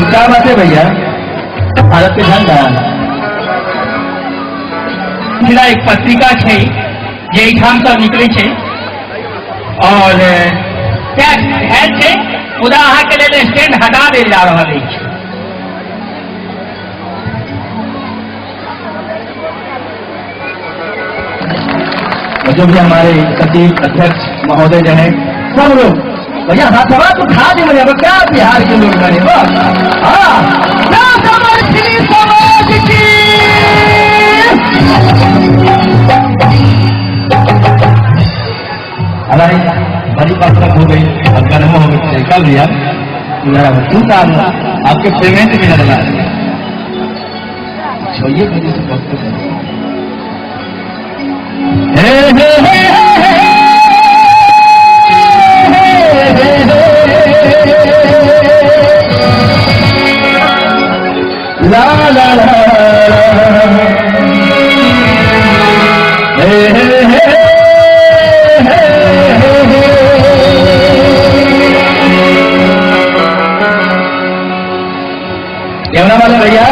क्या बात है भैया, भारत के झंडा मिथिला एक पत्रिका छै जे एहिठाम से निकलै छै और टैक्स भेल छै, मुदा अहाँके लेल स्टैंड हटा देल जा रहल अछि। जो भी हमारे सचिव अध्यक्ष महोदय जो हैं सब लोग भैया हाथवा तो खा दे भैया, क्या बिहार के लोग बने। हाँ, समाज की हमारी बड़ी पत्रक हो गई और गर्म हो गई। कल भैया आपके पेमेंट मिल रहा है छोड़िए मुझे से वक्त हे हे हे ला ला ला हे हे हे हे। कैमरा वाले भैया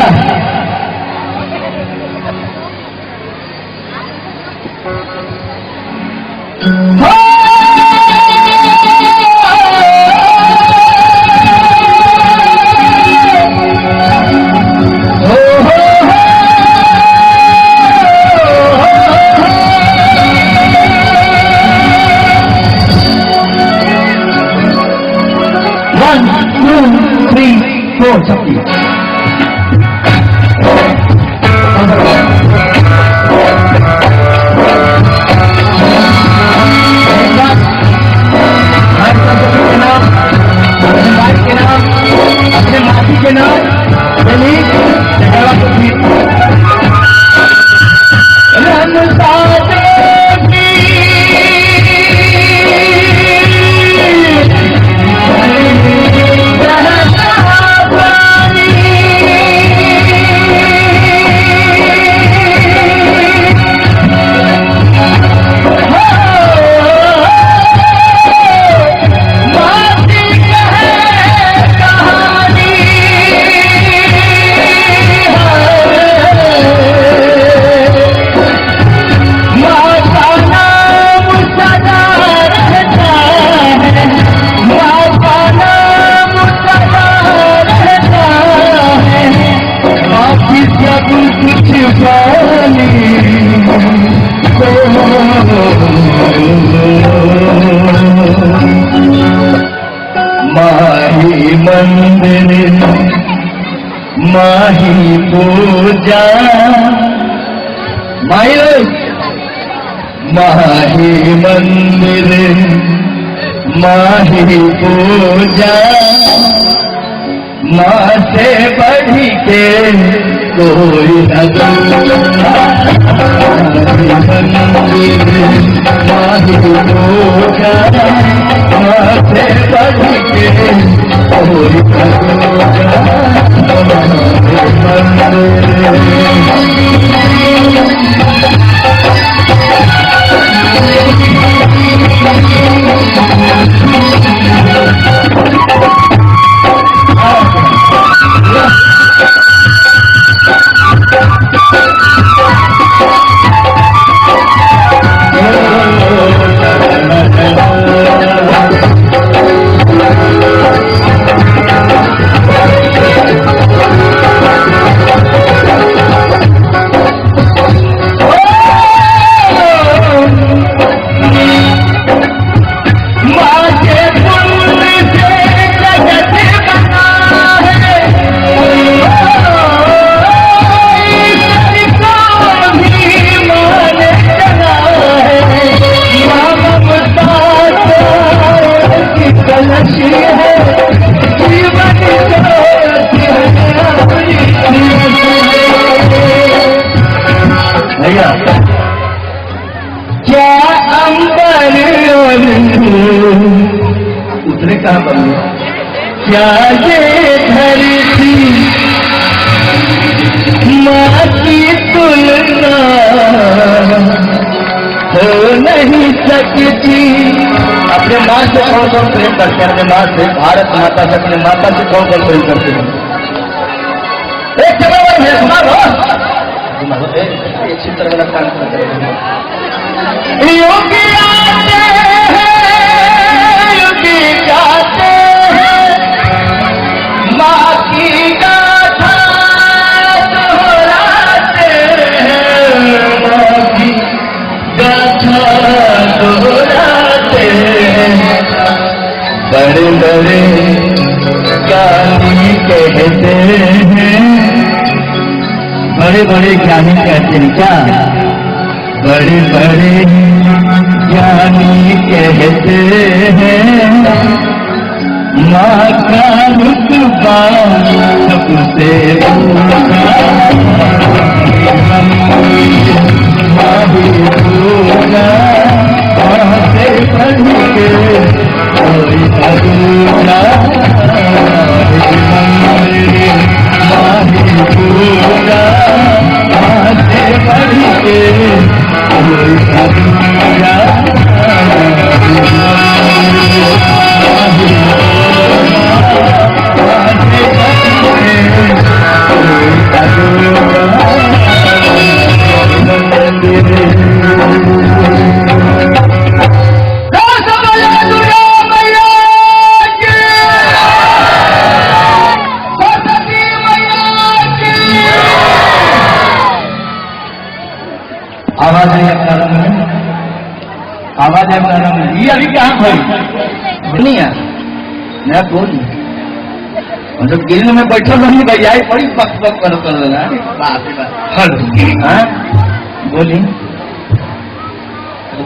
माही मंदिर माही पूजा माही माही मंदिर माही पूजा माँ से बढ़ी के कोई न मंदिर माही पूजा माँ से बढ़ी के कोई भैया क्या अंबर उतरे कहाँ पर क्या ये धरती माँ की तुलना हो नहीं सकती। अपने माँ से कौन कौन प्रेम करते हैं? अपने माँ से, भारत माता से, अपने माता से कौन कौन प्रेम करते हैं? एक जगह पर भैया घुमा दो, घुमा दो, एक चित्र वाला काम करते हैं। योगी आते हैं, योगी जाते हैं, माँ की गाथा दोहराते हैं, माँ की गाथा दोहराते हैं। बड़े बड़े ज्ञानी कहते हैं, बड़े बड़े ज्ञानी कहते हैं क्या, बड़े बड़े ज्ञानी कहते हैं, माँ का रुतबा सबसे ऊंचा, माँ ही पूजा, माँ से बढ़ के कोई अधूरा, माँ ही पूजा, माँ से बढ़ के कोई अधूरा, माँ से बढ़ के कोई अधूरा। आवाज है अपना में, आवाज है अपना में। ये अभी कहाँ भाई नहीं है, मैं बोल मतलब गिरने में बैठल नहीं भैया, बड़ी बक बक कर कर रहा है। बाप रे बाप। हाँ बोली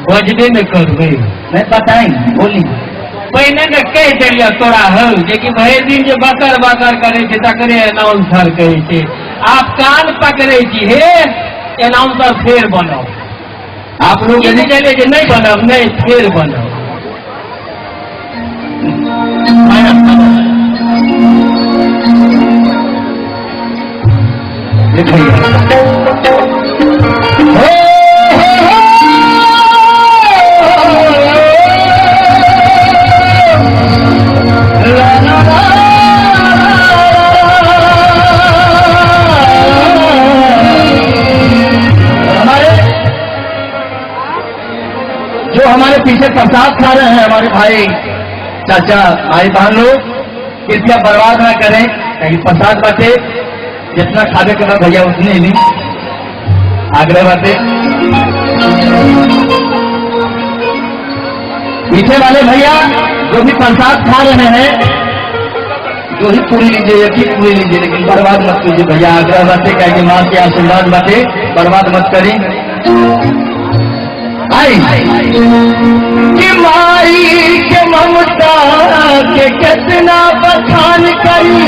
बजबे न करबै, नहीं बताई बोली। पहिने ने कहि देलियै तोरा हौ जे कि भरि दिन जे बकर बकर करै छै तकरे एनाउंसर कहै छै। आप कान पकड़ै छी, हे एनाउंसर फेर बनाउ। आप लोग ई बुझलियै जे नहि बनब, नहि फेर बनाउ। हमारे जो हमारे पीछे प्रसाद खा रहे हैं हमारे भाई चाचा भाई बहन लोग, कृपया बर्बाद ना करें, कहीं प्रसाद बाटे, जितना खावे के बाद भैया उतने ही आग्रह बाटे। पीछे वाले भैया जो भी प्रसाद खा रहे हैं, जो ही पूरी लीजिए, एक ही पूरी लीजिए, लेकिन बर्बाद मत कीजिए भैया, आग्रह बाटे, कहे कि माँ के आशीर्वाद बाटे, बर्बाद मत करें। आई कि माई के ममता के कितना बखान करी,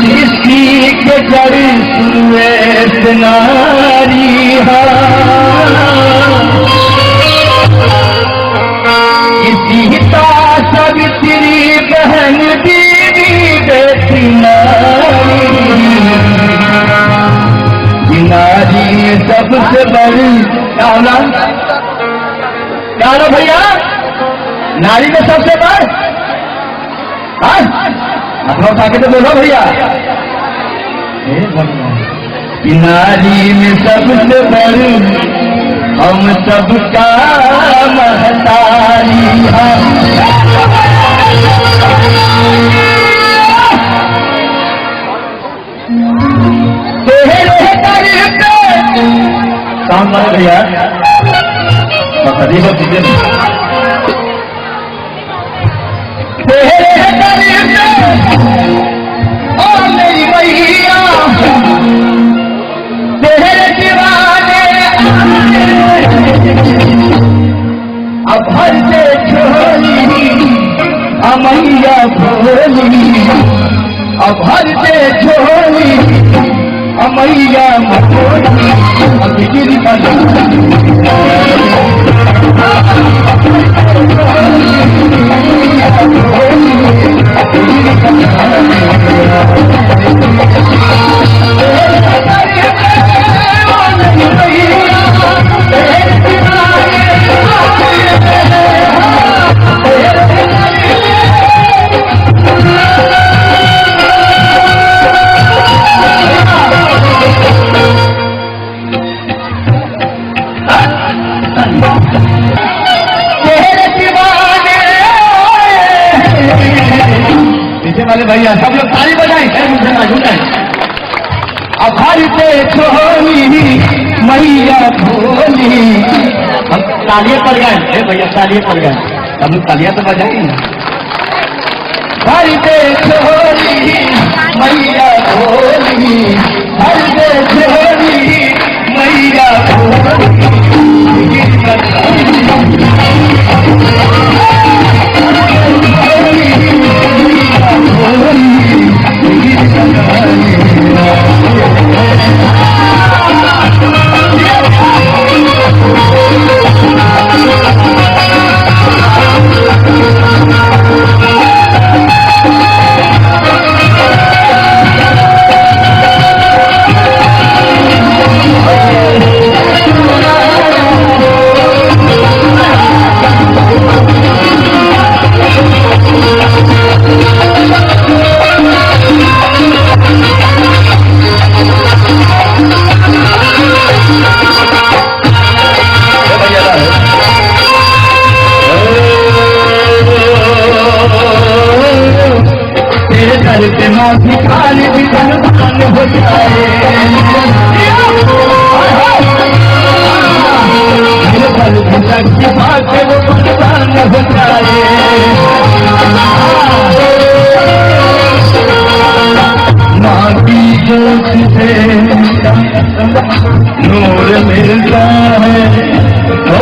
किसी के जड़ सुरेश नारी सीता सवित्री बहन दीदी बेटी नारी, नारी सबसे बड़ी। क्या होना क्या होना भैया, नारी में सबसे बड़? अपना उठा के तो बोलो भैया। नारी में सबसे बड़ी हम सबका महतारी है। साउंड मारो भैया, और मेरी भैया तेरे दीवाने अब हर से छोली अमैया भोली, अब हर से छोली अमैया भोली, अब गिरी ए भैया सब लोग ताली बजाए, अब भर दे झोली मैया भोली। हम तालिए पर गए, ए भैया तालिए पर गए, हम लोग तालियां तो बजाएंगे ना। भर दे झोली मैया भोली, भर दे झोली मैया भोली। तेरे दर पे माँ भिखारी भी धनवान हो जाए, तेरे दर पे शक्ति पाके वो कुर्बान हो जाए। माँ की जोश से नूर मिलता है, ओ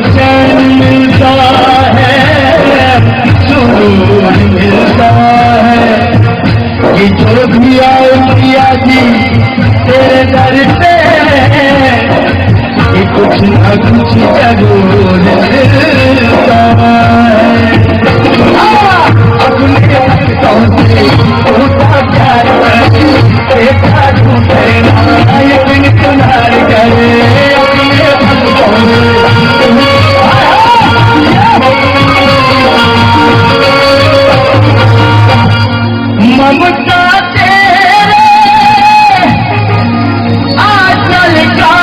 चैन मिलता है, सुरूर मिलता है। कि जो भी आए मैया जी तेरे दर पे, कि कुछ न कुछ जरूर मिलता है। अपने भक्तों से होता प्यार करे, देखा झूठे ना यकीन तुम्हार करे। अपने भक्तों से ममता तेरे आंचल का,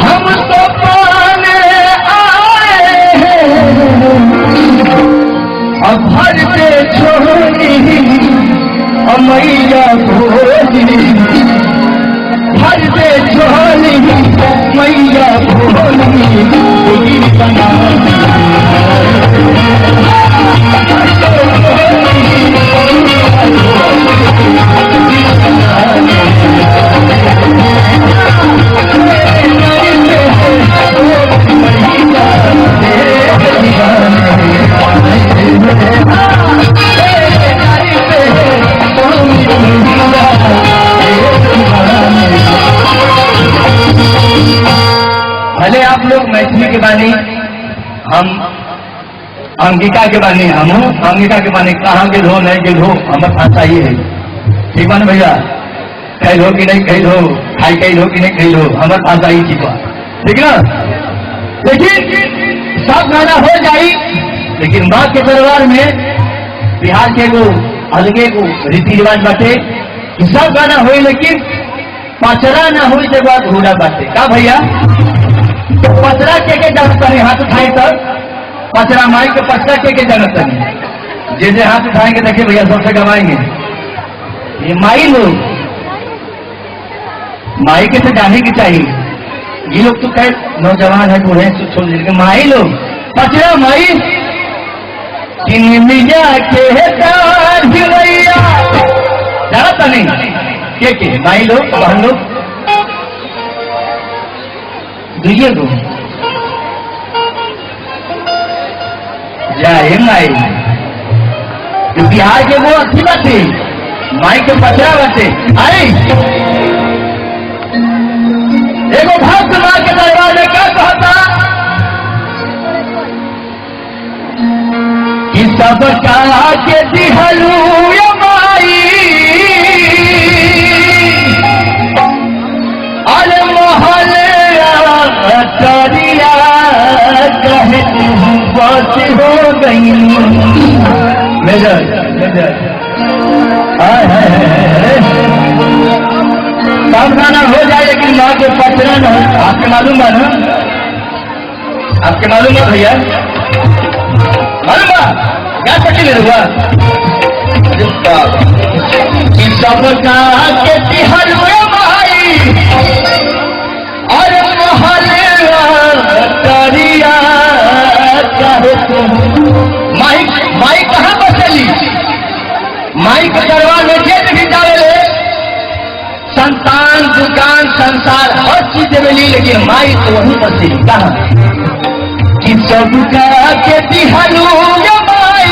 हम तो पाने आए हैं। अब भर दे झोली मैया भोली, भर दे झोली मैया भोली। भले आप लोग मैथिली के बानी, हम अंगिका के बानी, हम अंगिका के बानी, कहाँ के हो नहीं के हो, हमारे भाषा ही है। ठीक बा भैया, खैल हो कि नहीं खैल हो, खाई कैल हो कि नहीं खैल हो, हमारे भाषा ही ठीक बा, ठीक ना। लेकिन सब गाना हो जाई, लेकिन माँ के परिवार में बिहार के एगो अलगे एगो रीति रिवाज बाटे कि सब गाना होई लेकिन पचरा ना होई तो बात अधूरा बाटे। का भैया पचरा के जानत नहीं, हाथ उठाए सर, पचरा माई के पचरा के जानत नहीं, जैसे हाथ उठाएंगे देखिए भैया सबसे गवाएंगे। ये माई लोग, माई के तो जाने की चाहिए, ये लोग तो खैर नौजवान है बूढ़े छोड़, लेकिन माई लोग पचरा माई मिया के भैया जानता नहीं के माई लोग बहन लोग दुइये गो जय माई। तो बिहार के वो अच्छी बात है, माई के पचरा बाटे। आई एगो भक्त माँ के दरबार में क्या कहता कि सब का के दिहलू माई, अरे मोहल तरिया कहे तू बस हो गई। मेजर मेजर सब गाना हो जाए लेकिन माँ के पचरा न हो। आपके मालूम बा ना, आपके मालूम है भैया? मालूम है? क्या सकी ले हुआ सबका के तिहरुए भाई और मोहल्ला करिया चाहे तुम। माई माई कहाँ बसेली? माई के दरबार में जे भी जावे ले संतान दुकान संसार हर चीज देवेली, लेकिन माई तो वहीं बसेली। कहाँ कि सबका के तिहरुए माई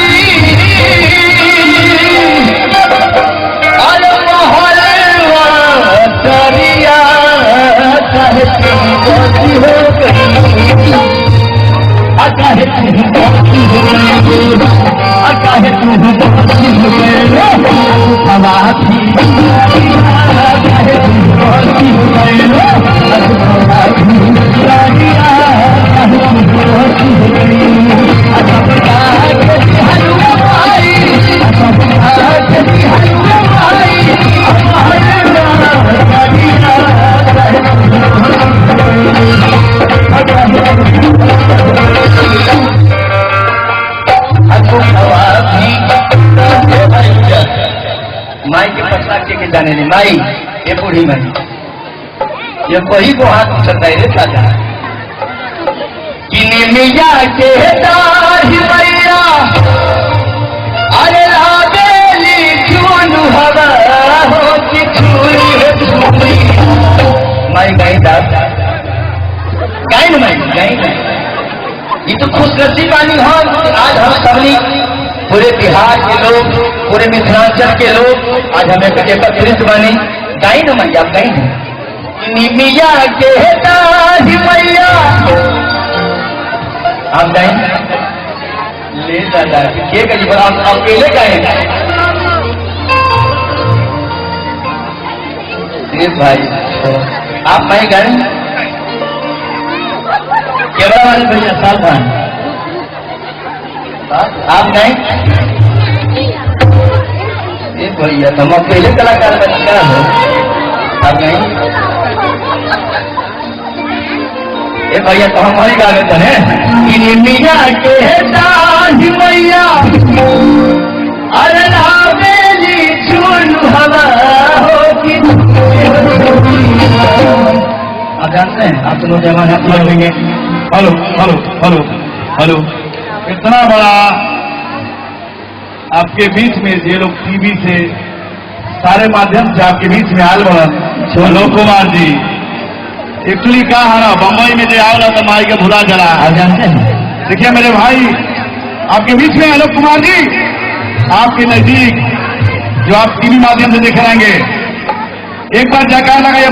और मोहल्ला करिया चाहे तुम बसी हो गई, चाहे तुम बसी हो गई, चाहे तुम बसी हो गई, हवा भी चाहे तुम बसी हो गई, हवा भी चाहे तुम बसी हो गई। माई के पछला के जाने नहीं माई, ये बूढ़ी माई ये वही को हाथ उठता है रे दादा। किने मिया के दाढ़ी मैया अरे लाबेली चूनू हवा हो कि छुरी है छुरी। माई गाई दास गाई ना माई गाई ना। ये तो खुश नसीब वाली हम आज हम सबनी पूरे बिहार के लोग पूरे मिथिलांचल के लोग आज हमें एकत्रित बने। गाई ना मैया गाई ना। निमिया के दाढ़ी मैया आप गाए ले दादा के कही आप अकेले गाए भाई आप मैं गाए कैमरा वाले भैया सावधान आप गाए भैया तुम अकेले कलाकार बन क्या हो आप गाए ए भैया तो हमारी गावे तो है। मिया के दाढ़ी मैया अरे लाबेली चूनू हवा हो कि आप जानते हैं आप तो नौजवान हैं आप हेलो हेलो हेलो हेलो। इतना बड़ा आपके बीच में ये लोग टीवी से सारे माध्यम से आपके बीच में आयल बड़न आलोक कुमार जी। एक्चुअली क्या है ना बम्बई में जो आवला तो माई के भुला जला। आप जानते हैं देखिए मेरे भाई आपके बीच में आलोक कुमार जी आपके नजदीक जो आप टीवी माध्यम से देख रहेंगे एक बार जयकार लगाइए।